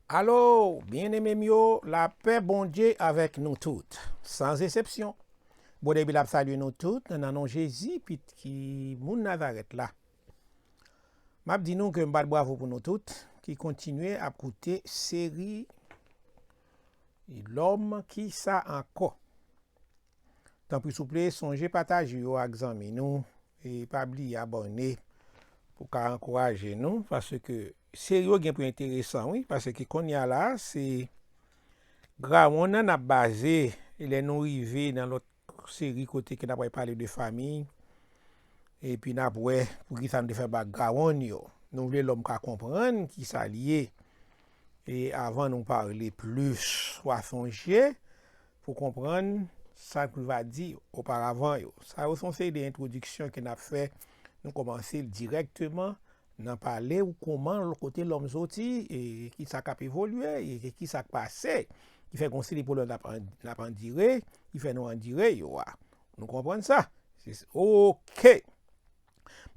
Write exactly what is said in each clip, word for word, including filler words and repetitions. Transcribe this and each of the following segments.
Alo, byeneme m yo, lapè Bondye avèk nou tout, san eksepsyon. Bon, depi l ap salye nou tout, nan non Jezi, Pitit ki moun Nazarèt la. M ap di nou ke m bat bravo pou nou tout ki kontinye ap koute seri Lòm ki sa ankò. Tanpri souple, sonje pataje yo ak zanmi nou e pa bliye abòne pou ka ankouraje nou, paske seri yo gen pou enteresan, wi, paske kounye a la, se grawonn nan n ap baze, e lè nou rive nan lòt seri kote ke n ap pale de fanmi, epi n ap wè poukisa nou te fè background yo. Nou vle lòm ka konprann kisa l ye. E avan nou pale plis, w a sonje pou konprann sa ke l va di oparavan yo. Sa yo se yon seri de entwodiksyon ke n ap fè. Nou kòmanse l dirèkteman nan pale ou kòman kote lòm soti, e kisa k ap evolye, e kisa k pase, ki fè gon seri pwoblèm n ap an-, n ap andire, ki fè nou andire yo a. Nou konprann sa? Se, ok.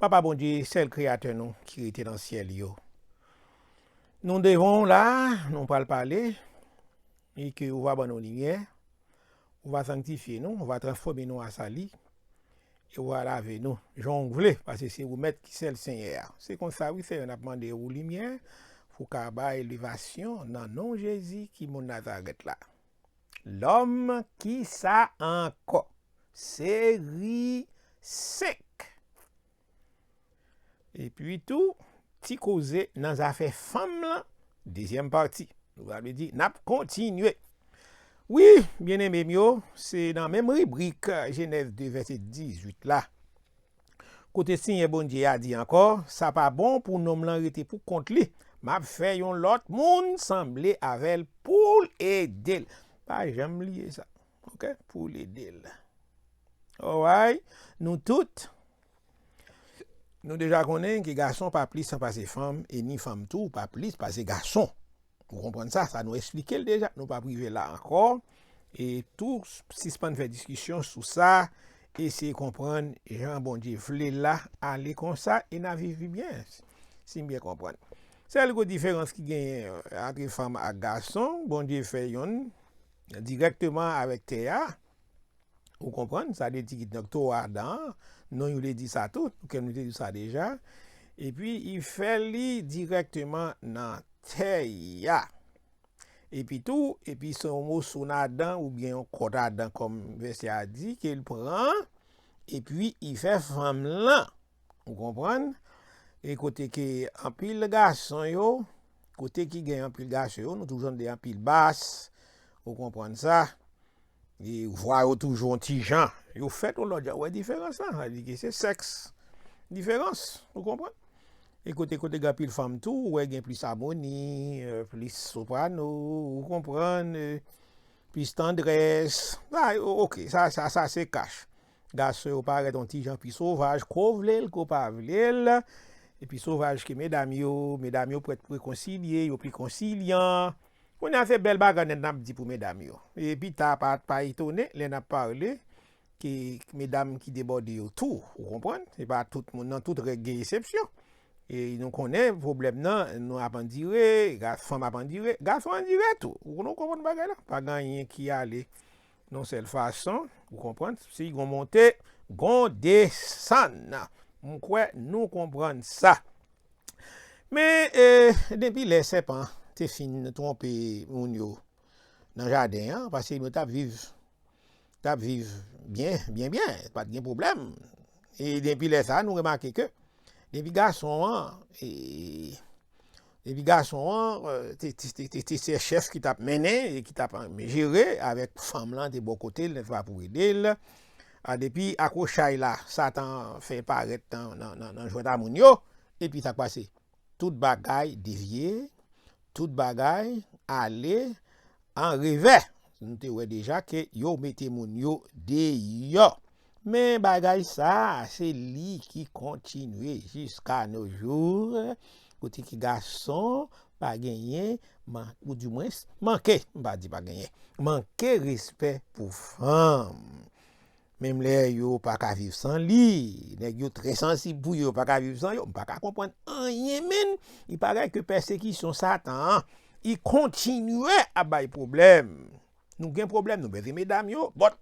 Papa Bondye, sèl Kreyatè nou ki rete nan syèl yo. Nou devan w la, nou pral pale, e ke ou va ban nou limyè, ou va sanktifye nou, ou va transfòme nou a sali, e ou va lave nou, jan w vle, paske se ou mèt ki sèl Senyè a. Se konsa, wi, Senyè, n ap mande ou limyè, pou ka bay elevasyon nan non Jezi ki moun Nazarèt la. Lòm ki sa ankò. Seri senk. Epi tou, ti koze nan zafè fanm lan, dezyèm pati. Sa vle di, n ap kontinye. Wi, byeneme m yo, se nan menm ribrik Jenèz de vèsè dizuit la. Kote Senyè Bondye a di ankò, sa pa bon pou nonm lan rete pou kont li. M ap fè yon lòt moun sanble avè l pou l ede l. Pa janm bliye sa. Ok? Pou l ede l. Alright? Nou tout, nou deja konnen ke gason pa plis pase fanm, e ni fanm tou pa plis pase gason. Ou konprann sa? Sa nou eksplike l deja. Nou p ap rive la ankò. E tou, sispann fè diskisyon sou sa. Eseye konprann jan Bondye vle l la. Ale konsa e n a viv byen. Si m byen konprann. Sèl gwo diferans ki genyen ant fanm ak gason, Bondye fè yonn dirèkteman avèk tè a. Ou konprann? Sa vle di ki nan towo Adan an, non yo te di sa tou, nou te di sa deja. Epi, li fè li dirèkteman nan tè a. Epi tou, epi se yon moso nan Adan oubyen yon kòt Adan kòm vèsè a di, ke l pran, epi li fè fanm lan. Ou konprann? E kote ke anpil gason yo, kote ki gen anpil gason yo, nou toujou tande anpil bas. Ou konprann sa? E vwa yo toujou yon ti jan. Yo fèt yon lòt jan. Ou wè diferans la? Sa vle di ke se sèks diferans. Ou konprann? E kote, kote gen anpil fanm tou, ou wè gen plis amoni, euh, plis soprano, ou konprann, euh, plis tandrès. Sa, o-, ok, sa, sa, sa se kach. Gason yo parèt yon ti jan pi sovaj, ko vle l, ko pa vle l. E pi sovaj ke medam yo, medam yo prèt pou rekonsilye, yo pi konsilyan. Kounye a se bèl bagay nèt n ap di pou medam yo. E pita, pa, pa etone, lè n ap pale, ke medam ki debòde yo tou, ou konprann? Se pa tout moun, nan tout règ gen eksepsyon. E nou konnen pwoblèm nan, nou ap andire, ga-, fanm ap andire, gason andire tou. Ou, nou konprann bagay la? Pa gen anyen ki ale yon sèl fason, ou konprann? Si gon monte, gon desann. M kwè nou konprann sa. Men, e, depi lè sèpan te fin twonpe moun yo nan jaden an, paske yo t ap viv, t ap viv byen, byen, byen, pa t gen pwoblèm. E depi lè sa a, nou remake ke depi gason an, e, depi gason an, e, te, te, te, te, te se chèf ki t ap mennen e ki t ap jere avèk fanm lan te bò kote l, nèspa, pou ede l. A, depi akwochay la, Satan fè parèt nan, nan, nan, nan jwèt a moun yo, epi sa k pase? Tout bagay devye, tout bagay ale an revè. Nou te wè deja ke yo mete moun yo deyò. Men bagay sa a, se li ki kontinye jiska no jou, kote ki gason pa genyen, man-, ou dimwens, manke, m pa di pa genyen, manke respè pou fanm. Menm lè yo pa ka viv san li, nèg yo trè sansib pou yo, yo pa ka viv san yo, m pa ka konprann anyen, menn. Li parèt ke pèsekisyon Satan an, i kontinye ap bay pwoblèm. Nou gen pwoblèm, nou bezwen medam yo, but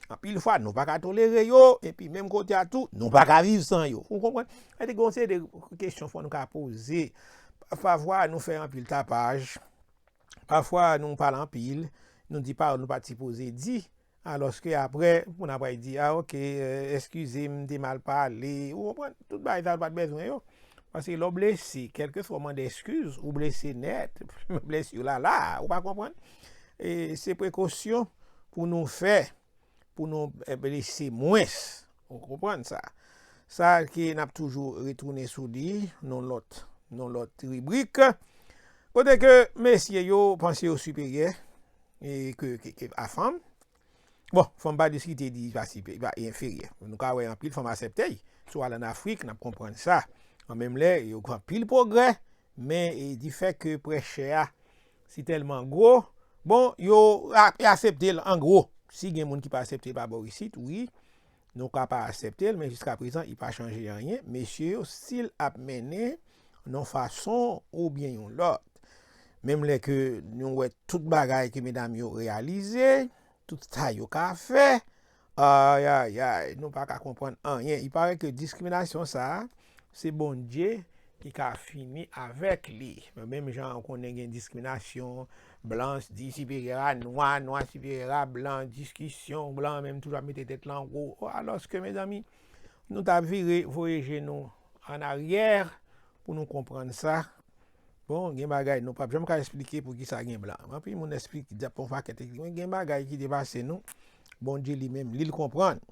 anpil fwa nou pa ka tolere yo, epi menm kote a tou, nou pa ka viv san yo. Ou konprann? Sa te gen yon seri de kesyon fò nou ka poze. Pafwa nou fè anpil tapaj, pafwa nou pale anpil, nou di pawòl nou pa t sipoze di, alòske apre, moun ap pral di, a, oke, eh, eskize m, m te mal pale. Ou konprann? Tout bagay sa yo pa t bezwen yo. Paske lè w blese, kèlkeswa w mande eskiz, ou blese nèt, blesi w la la, ou pa konprann? E se prekosyon pou nou fè, pou nou, eh, blese mwens. Ou konprann sa? Sa ke n ap toujou retounen sou li, nan lòt, nan lòt ribrik. Kote ke mesye yo panse yo siperyè, e ke, ke, ke a fanm. Bon, fanm pa diskite di pa sipe-, pa enferyè. Nou ka wè anpil fanm aksepte l. Si w al ann Afrik, n ap konprann sa. An menm lè, yo gen anpil pwogrè, men, e, di fè ke prèchè a si tèlman gwo, bon, yo a-, aksepte l an gwo. Si gen moun ki pa aksepte l pa bò isit, wi, nou ka pa aksepte l, men jiska prezan, li pa chanje anyen. Mesye yo still ap mennen nan yon fason oubyen yon lòt. Menm lè ke nou wè tout bagay ke medam yo reyalize, tout sa yo ka fè, ay, ay, ay, nou pa ka konprann anyen. Il paraît que diskriminasyon sa a, se Bondye ki ka fini avèk li. Men menm jan ou konnen gen diskriminasyon, blan di siperyè a nwa, nwa siperyè a blan, diskisyon, blan menm toujou ap mete tèt l anwo. Alòske, mezanmi, nou ta vire voye je nou ann aryè pou nou konprann sa. Bon, gen bagay nou p ap janm ka esplike poukisa gen blan. Anpil moun esplike, di ap fè yon pakèt, men gen bagay ki te pase nou. Bondye li menm, li l konprann.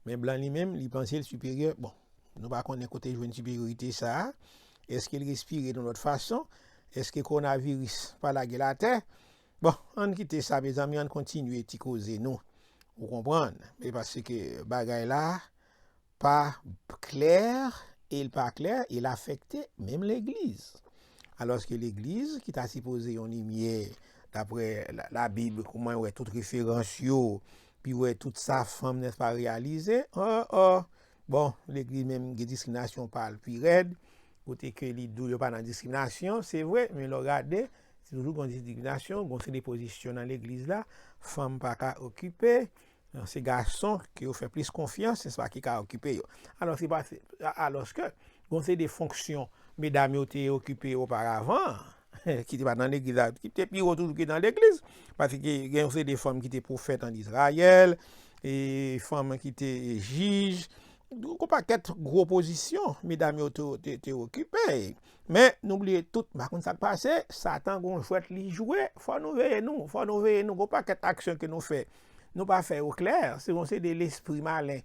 Men blan li menm, li panse l siperyè. Bon, nou pa konnen kote l jwenn siperyorite sa a. Èske l respire yon lòt fason? Èske kowonaviris pa lage l atè? Bon, ann kite sa, mezanmi, ann kontinye ti koze nou. Ou konprann? E paske bagay la pa klè, e l pa klè, e l afekte menm legliz. Alòske legliz, ki ta sipoze yon limyè, daprè la, Labib, kouman yo wè tout referans yo, pi wè tout sa fanm, nèspa, reyalize, o, o, bon, legliz menm gen diskriminasyon pa l pi rèd, kote ke li di w yo pa nan diskriminasyon, se vre, men lè w gade, se toujou gen diskriminasyon, gen yon seri de pozisyon nan legliz la, fanm pa ka okipe, se gason ke yo fè plis konfyans, nèspa, ki ka okipe yo. Alò, se pa, se, a-, alòske, gen yon seri de fonksyon medam yo te okipe oparavan, ki te pa nan legliz la, ki te pi wo toujou ke nan legliz. Paske gen yon seri de fanm ki te pwofèt ann Izrayèl, e fanm ki te jij. Gon pakèt gwo pozisyon medam yo te, te, te okipe. Men, nou bliye tout, m pa konn sa k pase, Satan gon jwèt li jwe, fò nou veye nou, fò nou veye nou, gon pakèt aksyon ke nou fè. Nou pa fè yo klè, se yon seri de lespri malen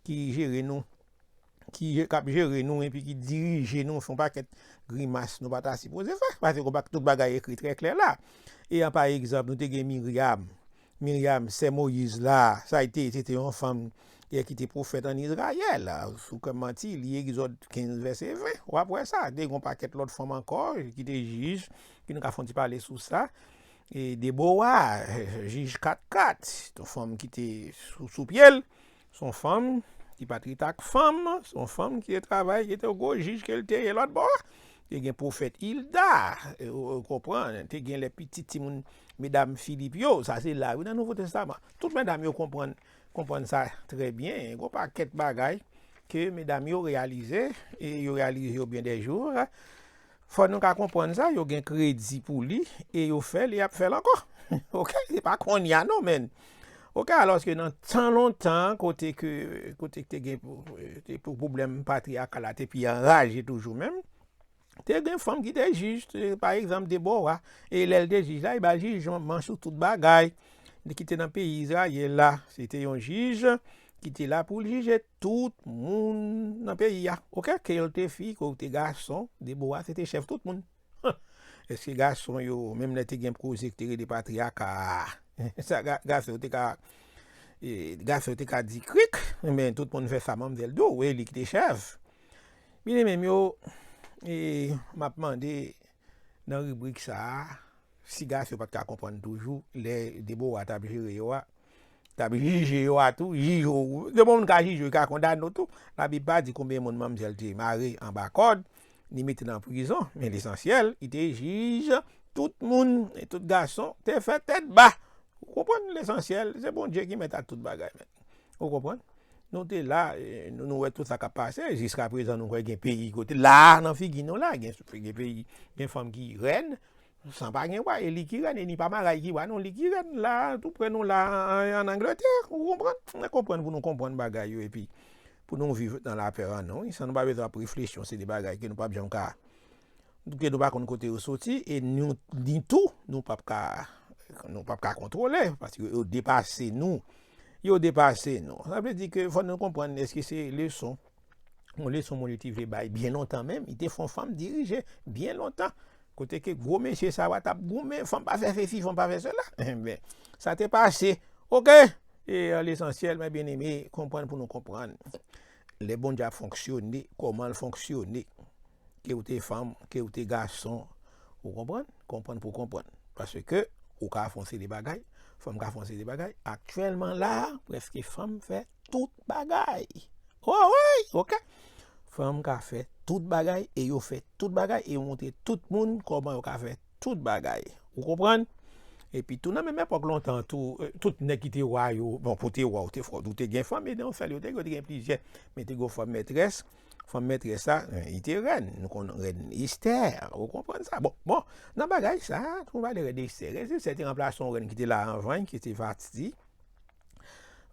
ki jere nou, ki je-, k ap jere nou epi ki dirije nou, fè yon pakèt grimas nou pa ta sipoze fè. Paske gon pa-, tout bagay ekri trè klè la. E an pa egzanp, nou te gen Miryam. Miryam, sè Moyiz la, sa te, se te yon fanm, e, ki te pwofèt ann Izrayèl. Si w kwè m manti, li Egzòd kenz, vèsè ven. W ap wè sa. Te gen yon pakèt lòt fanm ankò ki te jij, ki nou ka fè yon ti pale sou sa. E Debowa, jij kat kat, se yon fanm ki te sou, sou pye l. Se yon fanm ki pa t ret ak fanm, se yon fanm ki te travay, ki te yon gwo jij ke l te ye lòt bò a. Te gen pwofèt Ilda, e, ou, ou konprann, te gen lè pitit timoun medam Filip yo, sa se la, wi, nan Nouvo Testaman. Tout medam yo konprann, konprann sa trè byen. Gon pakèt bagay ke medam yo reyalize, e yo reyalize yo byen dè jou. Fò nou ka konprann sa, yo gen kredi pou li, e yo fè l, e y ap fè l ankò. Oke? Se pa kounye a non, men. Oke, alòske nan tan lontan, kote ke, kote ke te gen pou, te pou pwoblèm patriyakal la, te pi anraje toujou menm. Te gen fanm ki te jij, te, pa egzanp, Debora. E lè l te jij la, li ba l jijman sou tout bagay ki te nan peyi Izrayèl la. Se te yon jij ki te la pou l jije tout moun nan peyi a. Oke, ke l te fi, ke w te gason, Debora se te chèf tout moun. Èske gason yo, menm lè te gen koze ki te rele patriyaka a, sa ga-, gason yo te ka, e, gason yo te ka di krik, men tout moun fè sa manmzèl di w, e li ki te chèf. Byeneme m yo, e, m ap mande nan ribrik sa a, si gason yo pa t ka konprann toujou, lè Debora t ap jere yo a, t ap jije yo a tou, jij yo, depi yon moun ka jije w, li ka kondane w tou. Labib pa di konbyen moun manmzèl te mare anba kòd, ni mete nan prizon, men lesansyèl, li te jij tout moun, e tout gason te fè tèt ba. Ou konprann? Lesansyèl, se Bondye ki mèt a tout bagay, mèt. Ou konprann? Nou te la, e, nou, nou wè tout sa k ap pase. Jiska prezan, nou wè gen peyi kote la, nan figi nou la, gen, gen peyi, gen fanm ki rèn, san pa gen wa, e li ki rèn, e ni pa maray ki wa, non, li ki rèn la, tou prè nou la, an, an Angletè, ou konprann? Nou konprann pou nou konprann bagay yo, epi pou nou viv nan lapè an nou, wi, san nou pa bezwen ap reflechi, se de bagay ke nou p ap janm ka, ke nou pa konn kote yo soti, e nou, ni tou, nou p ap ka, nou p ap ka kontwole, paske yo depase nou, yo depase nou. Sa vle di ke fò nou konprann, èske se leson, yon leson Bondye te vle bay byen lontan menm, li te fè yon fanm dirije byen lontan. Kote ke gwo mesye sa yo t ap goumen, fanm pa fè sesi, fanm pa fè sela. Enben, sa te pase. Oke? E, euh, lesansyèl, mè byeneme, konprann pou nou konprann. Lè Bondye ap fonksyone, kòman l fonksyone? Ke w te fanm, ke w te gason, ou konprann? Konprann pou konprann. Paske ou ka fè yon seri de bagay, fanm ka fè yon seri de bagay. Aktyèlman la, prèske fanm fè tout bagay. Oh, wi, oke. Fanm ka fè tout bagay, e yo fè tout bagay, e yo montre tout moun kòman yo ka fè tout bagay. Ou konprann? Epi tou nan menm epòk lontan tou, euh, tout nèg ki te wa yo, bon, pou te wa, ou te fò, ou te gen fanm, e nan sèl yo te, yo te gen plizyè, men te gen fanm mètrès, fanm mètrès sa, euh, li te rèn, nou konn rèn Estè, ou konprann sa? Bon, bon, nan bagay sa, nou pale rèn Estè, rèn Estè te ranplase yon rèn ki te la anvan, ki te Vasti.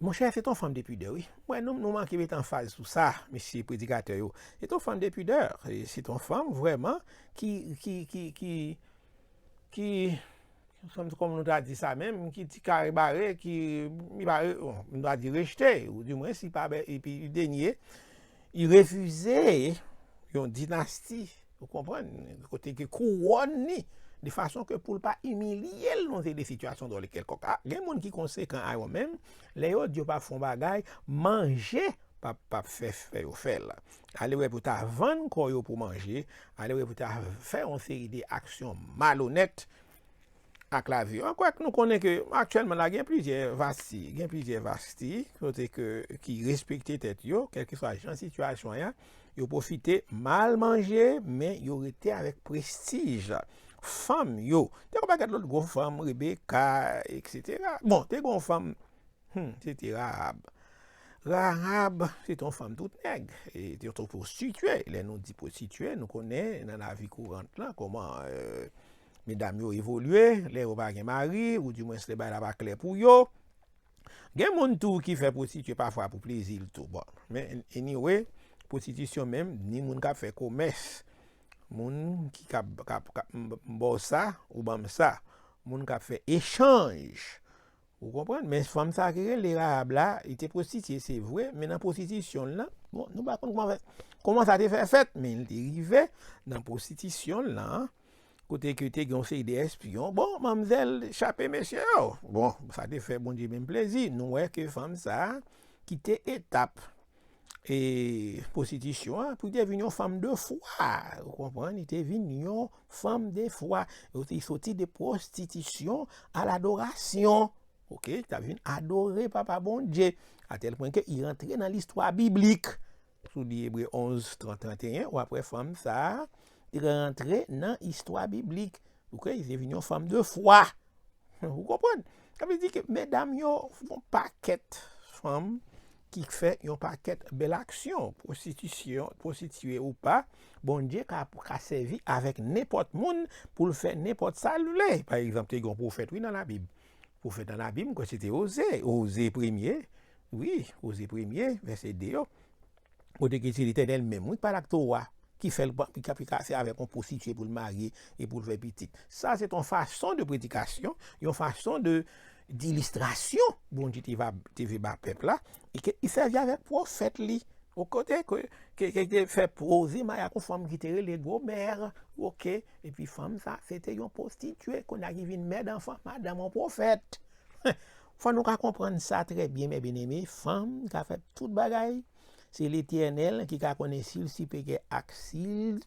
Monchè, se t on fanm de pidè, wi. Mwen, nou, nou manke mete anfaz sou sa, mesye predikatè yo. Se t on fanm de pidè, e se t on fanm vrèman ki, ki, ki, ki, ki, kòm, kòm nou ta di sa menm, ki ti kare bare, ki, li pa re-, bon, nou ta di rejte, ou di mwen, si pa, epi li denye, li refize yon dinasti, ou konprann, kote ke kouwòn li, de fason ke pou l pa imilye l nan de sitiyasyon dwòl e kèlkòk. A, gen moun ki konsekan a yo menm, lè yo di yo p ap fè yon bagay, manje p ap, p ap fè, fè yo fè l. Ale wè pou ta vann kò yo pou manje, ale wè pou ta fè yon seri de aksyon malonèt ak lavi yo. Ankò k nou konnen ke aktyèlman la gen plizyè Vasti, gen plizyè Vasti, kote ke, ki respekte tèt yo, kèlkeswa jan sitiyasyon an ye, yo pwofite mal manje, men yo rete avèk prestij fanm yo. Te gen yon pakèt lòt gwo fanm, Rebeka, etsetera. Bon, te gen yon fanm, hmm, se te Rahab. Rahab, se te yon fanm tout nèg, e te yon pwostitye. Lè nou di pwostitye, nou konnen nan lavi kourant lan, kòman, euh, medam yo evolye, lè yo pa gen mari, ou dimwens lè bagay la pa klè pou yo. Gen moun tou ki fè pwostitye pafwa pou plezi l tou. Bon, men anyway, pwostitisyon menm, ni moun k ap fè komès, moun ki k ap, k ap, k ap, m, m ba w sa, ou ban m sa. Moun k ap fè echanj. Ou konprann? Men fanm sa ki rele Rahab la, li te pwostitye, se vre, men nan pwostitisyon l lan, bon, nou pa konn kòman fè, kòman sa te fè fèt, men li te rive nan pwostitisyon l lan, kote ke te gen yon seri de espyon. Bon, manmzèl chape mesye yo. Bon, sa te fè Bondye menm plezi. Nou wè ke fanm sa a kite etap, e, pwostitisyon an pou li te vin yon fanm de fwa. Ou konprann? Li te vin yon fanm de fwa. Li soti de pwostitisyon a ladorasyon. Oke? Li ta vin adore Papa Bondye. A tèl pwen ke li rantre nan listwa biblik. Si w li Ebre onz, trant, trant e yen, w ap wè fanm sa a rantre nan istwa biblik. Oke, li te vin yon fanm de fwa. Ou konprann? Sa vle di ke medam yo, yon pakèt fanm ki fè yon pakèt bèl aksyon, pwostitisyon, pwostitye ou pa, Bondye ka, ka sèvi avèk nenpòt moun pou l fè nenpòt sa l vle. Pa egzanp, te gen yon pwofèt, wi, nan Labib. Pwofèt nan Labib, m kwè se te Oze, Oze premye, wi, Oze premye, vèsè de yo. Kote ke se Letènèl menm, wi, k pale ak Towa, ki fè l pa, ki ka, ki ka, se avèk yon pwostitye pou l marye e pou l fè pitit. Sa, se yon fason de predikasyon, yon fason de, dilistrasyon Bondye te va, te vle ba pèp la, e ke li sèvi avèk pwofèt li, o kote ke, ke, ke te fè Oze marye ak yon fanm ki te rele Gomè, oke, epi fanm sa, se te yon pwostitye, kounye a ki vin mèd anfan, madanm yon pwofèt. Fò nou ka konprann sa trè byen, mè byeneme, fanm ka fè tout bagay, se Letènèl ki ka konnen si l siperyè ak si l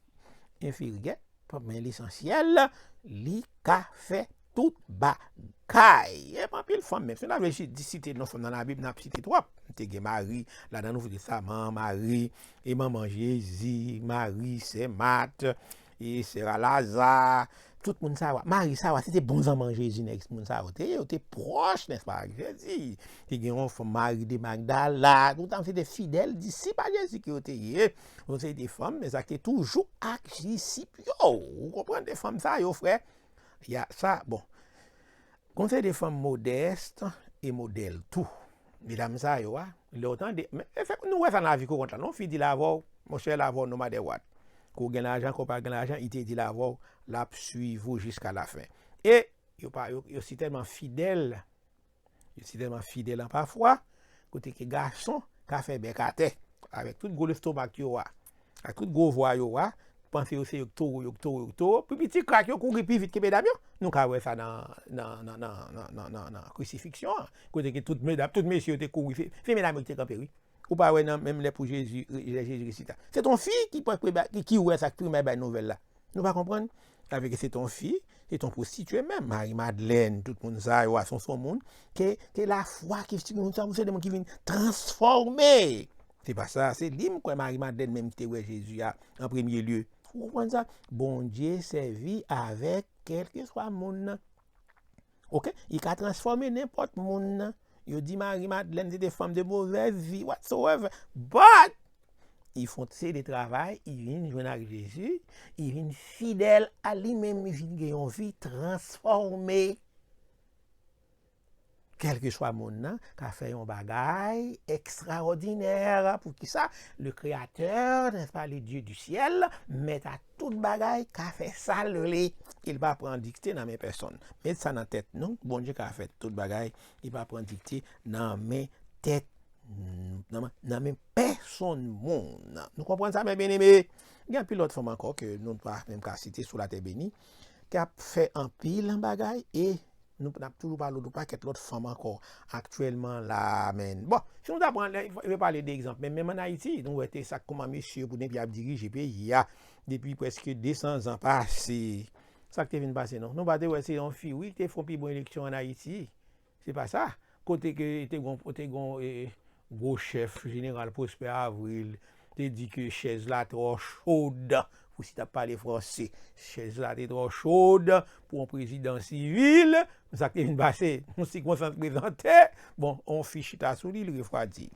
enferyè, men lesansyèl, li ka fè tout bagay. E pa anpil fanm, menm si n ta vle si-, site non fanm nan Labib, n ap site twòp. Te gen Mari, ladan Nouvo Testaman, Mari, e manman Jezi, Mari, sè Mat, e sè a Laza, Tout moun sa yo, Mari sa yo, se te bon zanmi Jezi, nèg moun sa yo te ye, yo te pwòch, nèspa, ak Jezi. Te gen yon fanm, Mari de Magdala, tout sa se te fidèl disip a Jezi ke yo te ye. Yon seri de fanm, men sa ki te toujou ak disip yo. Ou konprann, de fanm sa yo, frè? Ya, sa, bon. Gon seri de fanm modès e modèl tou. Medam sa yo a, lè w tande, men, e fèk nou wè sa nan lavi kourant la, non? Fi di l avè w, monchè, l avè w no matter what. Ke w gen lajan, ke w pa gen lajan, li te di l avè w, l ap swiv ou jiska lafen. E yo pa, yo, yo si tèlman fidèl, yo si tèlman fidèl an pafwa, kote ke gason ka fè bèk atè, avèk tout gwo lestomak yo a, ak tout gwo vwa yo a, panse yo se yo k toro, yo k toro, yo k toro. Pi piti krak yo kouri pi vit ke medam yo. Nou ka wè sa nan, nan, nan, nan, nan, nan, nan, nan krisifiksyon an. Kote ke tout medam, tout mesye yo te kouri. Se, se medam yo ki te kanpe, wi. Ou pa wè nan menm lè pou Jezi, lè Jezi resita. Se t on fi ki, ki, ki, ki wè sa k pi mal bay nouvèl la. Nou pa konprann? Sa vle ke se t on fi, se t on pwostitye menm. Mari Madlèn, tout moun sa yo a, se on, se on moun ke, ke lafwa ki, se moun sa, se de moun ki vin transfòme. Se pa sa, se li m kwè Mari Madlèn menm ki te wè Jezi a, an premye lye. Ou konprann sa? Bondye sèvi avèk kèlkeswa moun nan. Oke? Li ka transfòme nenpòt moun nan. Yo di Mari Madlèn se te fanm de movèz vi, whatsoever. But, li fè on seri de travay, li vin jwenn ak Jezi, li vin fidèl a li menm, li vin gen yon vi transfòme. Kèlkeswa moun nan ka fè yon bagay ekstraòdinè. Poukisa? Le Créateur, n'est-ce pas, le Dieu du ciel, mèt a tout bagay, ka fè sa l vle. Li pa pran dikte nan men pèsonn. Met sa nan tèt nou, Bondye ka fè tout bagay, li pa pran dikte nan men tèt, nan, nan men pèsonn moun. Nou konprann sa, mè byeneme? Gen anpil lòt fanm ankò ke nou pa menm ka site sou latè beni, k ap fè anpil bagay e nou, n ap toujou pale de yon pakèt lòt fanm ankò aktyèlman la, men. Bon, si nou ta pran, lè yo pale de egzanp, men menm ann Ayiti, nou wè te sa k kòman mesye yo pou depi ap dirije peyi a depi prèske de san zan pase. Sa k te vin pase, non? Nou pa te wè se yon fi, wi, ki te fè yon pi bon eleksyon ann Ayiti. Se pa sa. Kote ke te gon, te gon, eh, gwo chèf, jeneral Prosper Avril, te di ke chèz la twò chod, pou si t ap pale franse. Chèz la te twò chod pou yon prezidan sivil. Sa k te vin pase, yon sikonstans prezante, bon, yon fi chita sou li, li refwadi.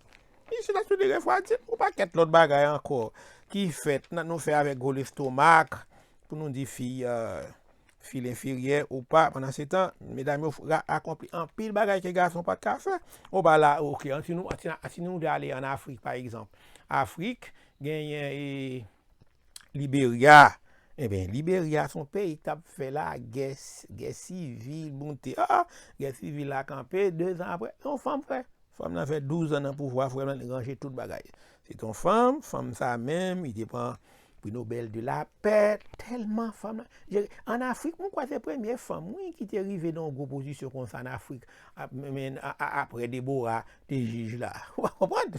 Li chita sou li, refwadi, yon pakèt lòt bagay ankò ki fèt, nan, nou fè avèk gwo lestomak, pou nou di fi, euh, fi lenferyè ou pa. Pandan se tan, medam yo ra-, akonpli anpil bagay ke gason pa t ka fè. Ou pa la, oke, an, si nou, si, si nou vle ale ann Afrik, pa egzanp. Afrik, genyen, e, Liberya. Ebyen, Liberya se yon peyi ki t ap fè lagè, gè sivil moute. Ah, gè sivil la kanpe, de zan apre, yon fanm, frè. Fanm nan fè douz an nan pouvwa, frè, li ranje tout bagay. Se t yon fanm, fanm sa menm, li te pran Pri Nobèl de Lapè, tèlman fanm nan jere. Ann Afrik, mwen kwè se premye fanm, wi, ki te rive nan yon gwo pozisyon konsa ann Afrik, ap-, men, a-, a-, apre Debora te jij la. Ou pa konprann?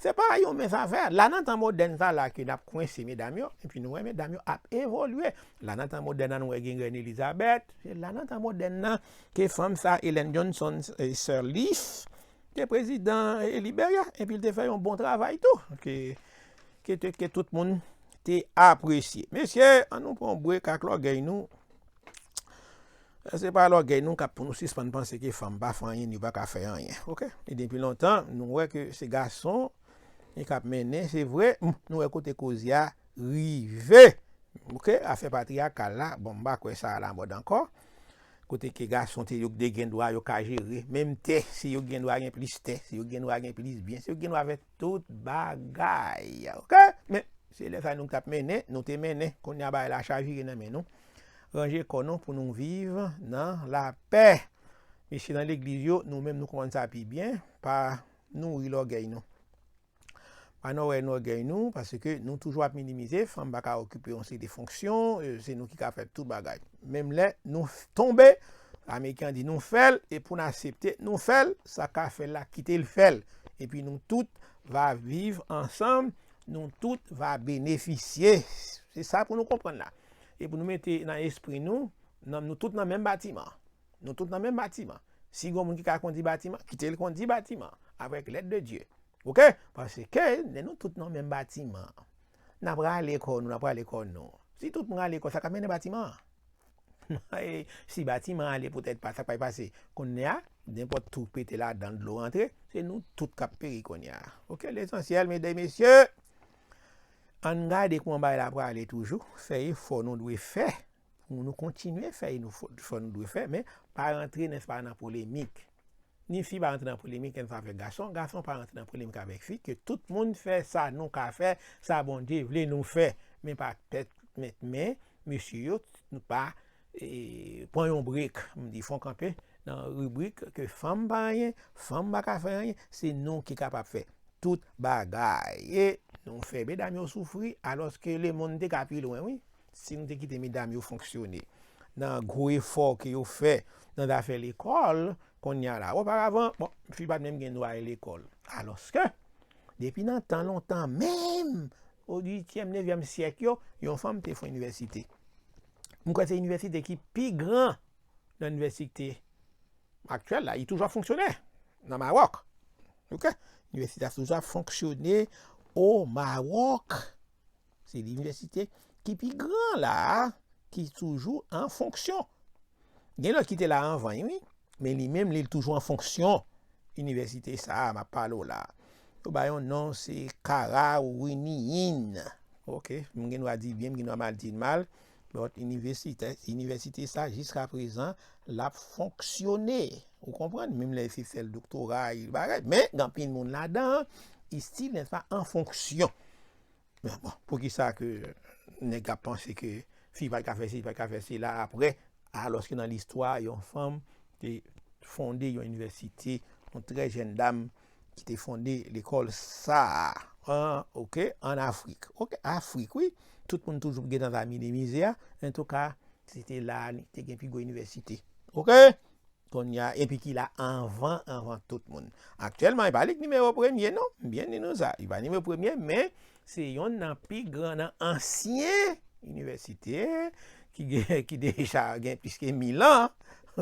Se pa yon mens afè. La nan tan modèn sa la ke n ap kwense medam yo, epi nou wè medam yo ap evolye. La nan tan modèn la, nou wè gen Rèn Elizabèt. Se la nan tan modèn nan ke fanm sa, Ellen Johnson, eh, Sirleaf, te prezidan, eh, Liberya, epi l te fè yon bon travay tou, ke, ke te, ke tout moun te apresye. Mesye, ann nou pran yon break ak lògèy nou. Se pa lògèy nou k ap pou nou sispann panse ke fanm pa fè anyen, yo pa ka fè anyen. Oke? E depi lontan, nou wè ke se gason ki ap mennen, se vre, m-, nou wè kote koze a rive. Oke? Afè patriyakal la, bon, m pa kwè sa alamòd ankò. Kote ke gason te yo te gen dwa yo ka jere menm tè, si yo gen dwa gen plis tè, si yo gen dwa gen plis byen, si yo gen dwa fè tout bagay. Oke? Men, se lè sa nou t ap mennen, nou te mennen. Kounye a bagay la chavire nan men nou. Ranje kò nou pou nou viv nan lapè. Mesye nan legliz yo, nou menm nou konprann sa pi byen, pa nouri lògèy nou. Pa nouri lògèy nou, paske nou toujou ap minimize, fanm pa ka okipe yon seri de fonksyon, eh, se nou ki ka fè tout bagay. Menm lè nou f-, tonbe, Ameriken an di nou fè l, e pou n aksepte nou fè l, sa ka fè l la kite l fè l. Epi nou tout va viv ansanm, nou tout va benefisye. Se sa pou nou konprann la. E pou nou mete nan espri nou, nan, nou tout nan menm batiman. Nou tout nan menm batiman. Si gon moun ki ka kondi batiman, kite l kondi batiman, avèk lèd de Dye. Oke? Paske lè nou tout nan menm batiman, n ap rale kò nou, n ap rale kò nou. Si tout moun rale kò, sa ka mennen batiman an. E si batiman ale poutèt pa sa k pral pase. Kounye a, nenpòt twou pete ladan l, dlo antre, se nou tout k ap peri kounye a. Oke, lesansyèl, medam, mesye, ann gade kòman bagay la prale toujou. Fè efò nou dwe fè pou nou kontinye fè nou fò, fò nou dwe fè, men pa rantre, nèspa, nan polemik. Ni fi pa rantre nan polemik, nèspa, avèk gason, gason pa rantre nan polemik avèk fi, ke tout moun fè sa nou ka fè, sa Bondye vle nou fè. Men pa pèmèt, men, mesye yo, nou pa e, pran yon brek, m di fon kanpe nan ribrik ke fanm pa anyen, fanm pa ka fè anyen, se nou ki kapab fè tout bagay. E nou fè medam yo soufri, alòske lemonn te ka pi lwen, wi, si nou te kite medam yo fonksyone nan gwo efò ke yo fè nan zafè lekòl, kounye a la. Oparavan, bon, fi pa t menm gen dwa al lekòl. Alòske, depi nan tan lontan, menm o uityèm, nevyèm syèk yo, yon fanm te fè inivèsite. M kwè se inivèsite ki pi gran nan inivèsite aktyèl la, li toujou ap fonksyone nan Mawòk. Oke? Inivèsite a toujou ap fonksyone o Mawòk. Se inivèsite ki pi gran la, ki toujou an fonksyon. Gen lòt ki te la anvan, wi, men li menm, li toujou an fonksyon inivèsite sa a m ap pale w la. Yo ba yon non, se Karawiniyin. Oke, m gen dwa di byen, m gen dwa mal di l mal. But inivèsite, inivèsite sa, jiska prezan, l ap fonksyone. Ou konprann? Menm lè se sèl doktora, bagay. Men, gen anpil moun ladan, i still, nèspa, an fonksyon. Men bon, poukisa ke nèg ap panse ke fi pa t ka fè sesi, pa t ka fè sela apre, alòske nan listwa, yon fanm te fonde yon inivèsite, yon trè jèn dam ki te fonde lekòl sa a, an, oke, ann Afrik. Oke, Afrik, wi. Tout moun toujou gentan ta minimize a. Antouka, se te la a li te gen pi gwo inivèsite. Oke? Kounye a, epi ki la anvan, anvan tout moun. Aktyèlman, e pa li k nimewo premye, non. M byen di nou sa. Li pa nimewo premye, men se yonn nan pi gran, nan ansyen inivèsite ki gen, ki deja gen plis ke mil an,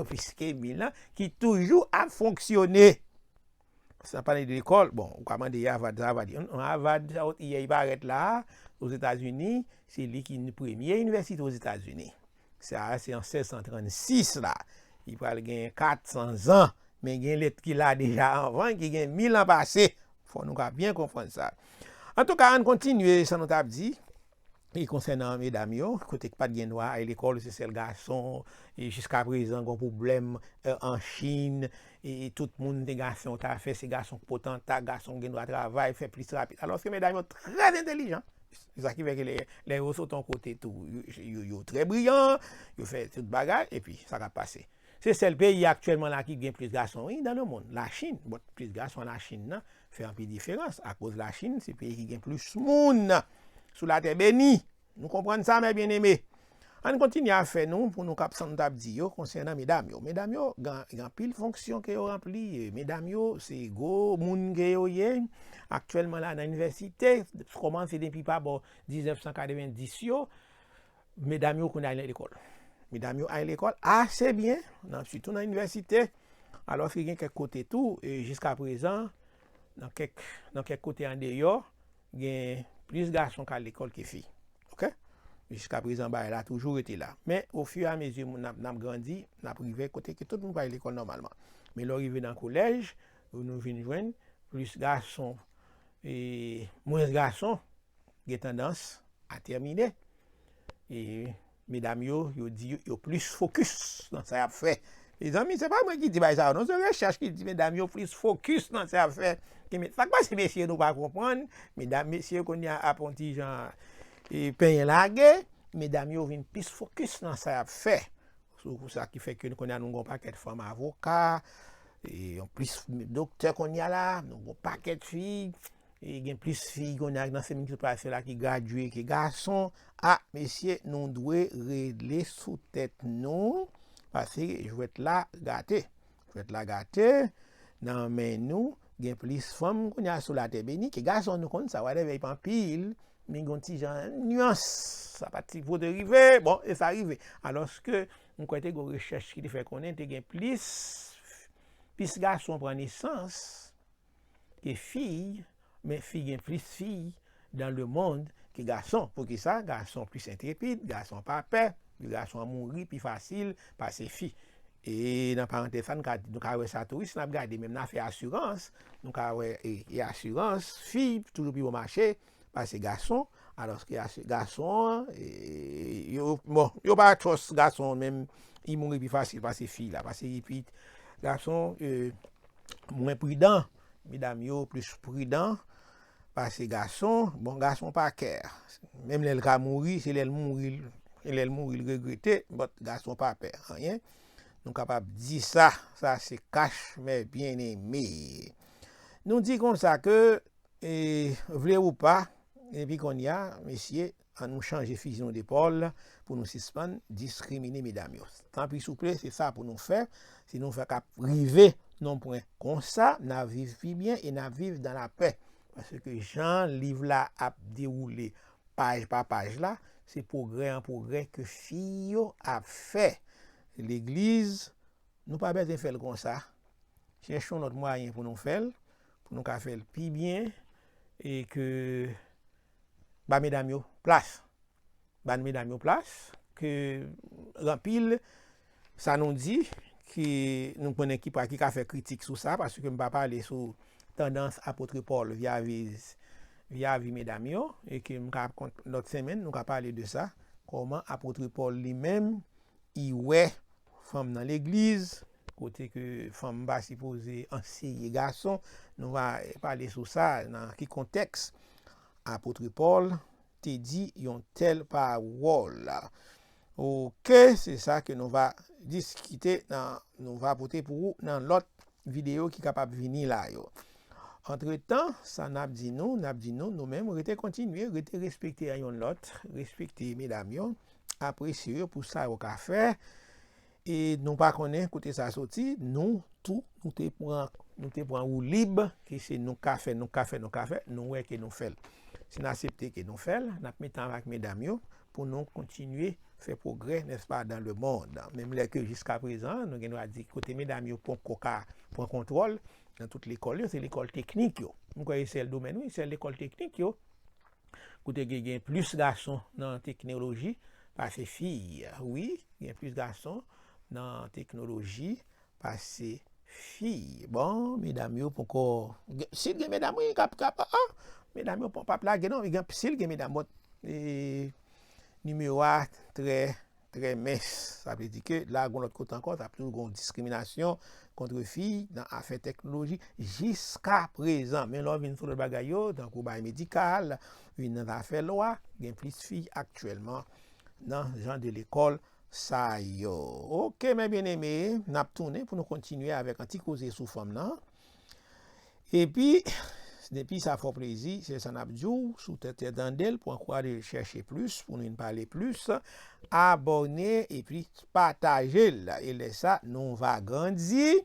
plis ke mil an, ki toujou ap fonksyone. Sa pale de lekòl, bon, ou ka mande Harvard, Harvard. Yon, yon Harvard, sa sot yè, li parèt la, Ozetazini, se li ki premye inivèsite Ozetazini. Sa a, se an sèz san trannsis la. Li pral gen kat san zan, men gen lèt ki la deja anvan, ki gen mil an pase. Fò nou ka byen konprann sa. Antouka, ann kontinye sa nou t ap di. E konsènan medam yo, kote k pa t gen dwa al lekòl, se sèl gason, e jiska prezan, gon pwoblèm, e, an Chin, e, e tout moun te gason ta fè, se gason k potanta, gason gen dwa travay, fè plis rapid. Alòske medam yo trè entèlijan. Se sa ki fè ke lè, lè yo sot yon kote tou, yo, yo, yo trè briyan, yo fè tout bagay, epi sa k ap pase. Se sèl peyi aktyèlman la ki gen plis gason, wi, dans le monde, Lachin. Bon, plis gason Lachin nan fè anpil diferans, akoz Lachin se peyi ki gen plis moun sou latè beni. Nou konprann sa, mes bien-aimés? Ann kontinye afè nou pou nou kap sa nou t ap di yo konsènan medam yo. Medam yo gen, gen anpil fonksyon ke yo ranpli. Medam yo, se gwo moun ke yo ye. Aktyèlman la, nan inivèsite, kòmanse depi pa bò diznèf san katrevendis yo, medam yo konn al lekòl. Medam yo al lekòl ase byen, nan, sitou nan inivèsite. Alòske gen kèk kote tou, e jiska prezan, nan kèk, nan kèk kote andeyò, gen plis gason k al lekòl ke fi. Oke? Jiska prezan, bagay la toujou rete la. Men, ofiramezi n ap, n ap grandi, n ap rive kote ke tout moun pral lekòl nòmalman. Men lè w rive nan kolèj, nou vin jwenn plis gason, e mwens gason gen tandans a tèmine. E medam yo, yo di yo, yo plis fokis nan sa y ap fè. Mezanmi, se pa mwen ki di bagay sa yo, non, se rechèch ki di medam yo plis fokis nan sa y ap fè. Ki me-, sa k pase, mesye, nou pa konprann. Medam, mesye, kounye a ap on ti jan, e, penyen lage, medam yo vin plis fokis nan sa y ap fè. Sou sa ki fè ke kounye a nou gon pakèt fanm avoka, e, yon plis doktè kounye a la, nou gon pakèt fi, e, gen plis fi kounye a nan semen ki sot pase la ki gradye ke gason. A, mesye, nou dwe rele sou tèt nou, paske jwèt la gate. Jwèt la gate, nan men nou, gen plis fanm kounye a sou latè beni ke gason, nou konn sa, whatever, li pa anpil, men gon ti jan nyans, sa pa t sipoze rive, bon, e sa rive. Alòske, m kwè te gon rechèch ki te fè konnen te gen plis, plis gason pran nesans ke fi, men fi gen plis fi dans le monde ke gason. Poukisa? Gason plis entrepid, gason pa pè. Gason an mouri pi fasil pase fi. E nan parantèz sa, nou ka, nou ka wè sa tou, wi, si n ap gade menm nan afè asirans, nou ka wè e, e asirans, fi toujou pi bon mache pase gason, alòske asi- gason an, e, yo, bon, yo pa trust gason an menm, li mouri pi fasil pase fi la, pase epi gason e, mwen pridan, medam yo plis pridan pase gason. Bon, gason pa kè. Menm lè l ka mouri, se lè l mouri, se lè l mouri l regrete, but gason pa pè anyen. Nou kapab di sa, sa se kach, mè byeneme. Nou di konsa ke, e, vle ou pa, epi kounye a, mesye, ann nou chanje fizi nou depòl pou nou sispann diskrimine medam yo. Tanpri souple, se sa pou nou fè. Si nou fè k ap rive nan pwen konsa, n a viv pi byen e n a viv dan lapè. Paske jan liv la ap dewoule paj pa paj la, se pwogrè an pwogrè ke fi yo ap fè. Legliz, nou pa bezwen fè l konsa. Chèche yon lòt mwayen pou nou fè l, pou nou ka fè l pi byen e ke ba medam yo plas. Ba medam yo plas, ke ranpil sa nou di, ki nou konnen ki pa ki ka fè kritik sou sa, paske m pa pale sou tandans apot Pòl vyavi vyavi medam yo, e ke m ka kont lòt semèn nou ka pale de sa, kòman apot Pòl li menm li wè fanm nan legliz, kote ke fanm pa sipoze anseye gason. Nou va pale sou sa, nan ki kontèks apot Pòl te di yon tèl pawòl. Oke, se sa ke nou va diskite nan, nou va pote pou ou nan lòt videyo ki kapab vini la yo. Antretan, sa n ap di nou, n ap di nou, nou menm, rete kontinye, rete respekte a yonn lòt, respekte medam yo, apresye yo pou sa yo ka fè. E nou pa konnen kote sa soti, nou tou, nou te pran, nou te pran woulib, ke se nou ka fè, nou ka fè, nou ka fè, nou wè ke nou fè l. Si n aksepte ke nou fè l, n ap mete ansanm ak medam yo pou nou kontinye fè pwogrè, nèspa, dans le monde. Menm lè ke jiska prezan, nou gen dwa di kote medam yo poko ka pran kontwòl nan tout lekòl yo, se lekòl teknik yo. M kwè se sèl domèn, wi, sèl lekòl teknik yo, kote gen, gen plis gason nan teknoloji pase fi. Wi, gen plis gason nan teknoloji pase fi. Bon, medam yo poko, gen- si gen medam, wi, k ap, k ap, ah, ah, medam yo p ap lage, non, gen, si gen medam, bon, e, nimewo a trè, trè mens. Sa vle di ke la, gon lòt kote ankò, t ap toujou gon diskriminasyon kont fi nan afè teknoloji jiska prezan. Men lè w vin sou lòt bagay yo, tankou bagay medikal, vin nan zafè lwa, gen plis fi aktyèlman nan jan de lekòl sa yo. Oke, mè byeneme, n ap tounen pou nou kontinye avèk yon ti koze sou fanm nan. Epi, depi sa fè w plezi, se sa n ap di w, si w te, te tande l, pran kouraj de chèche plis, pou nou vin pale plis, abòne epi pataje l. E lè sa, nou va grandi,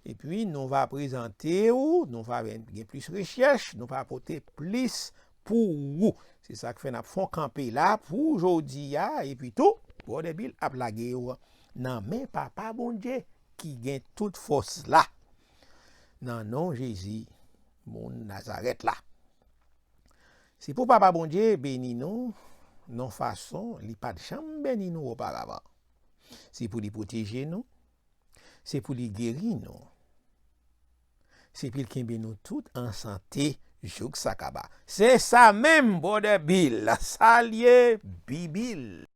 epi nou va prezante w, nou va gen, gen plis rechèch, nou va pote plis pou ou. Se sa k fè n ap fè yon kanpe la pou jodi a, epi tou, Brother Bill ap lage w nan men Papa Bondye ki gen tout fòs la. Nan non Jezi, moun Nazarèt la. Se pou Papa Bondye beni nou nan fason li pa t janm beni nou oparavan. Se pou li pwoteje nou. Se pou li geri nou. Se pou li kenbe nou tout an sante jouk sa kaba. Se sa menm, Brother Bill. Salye, Bibil.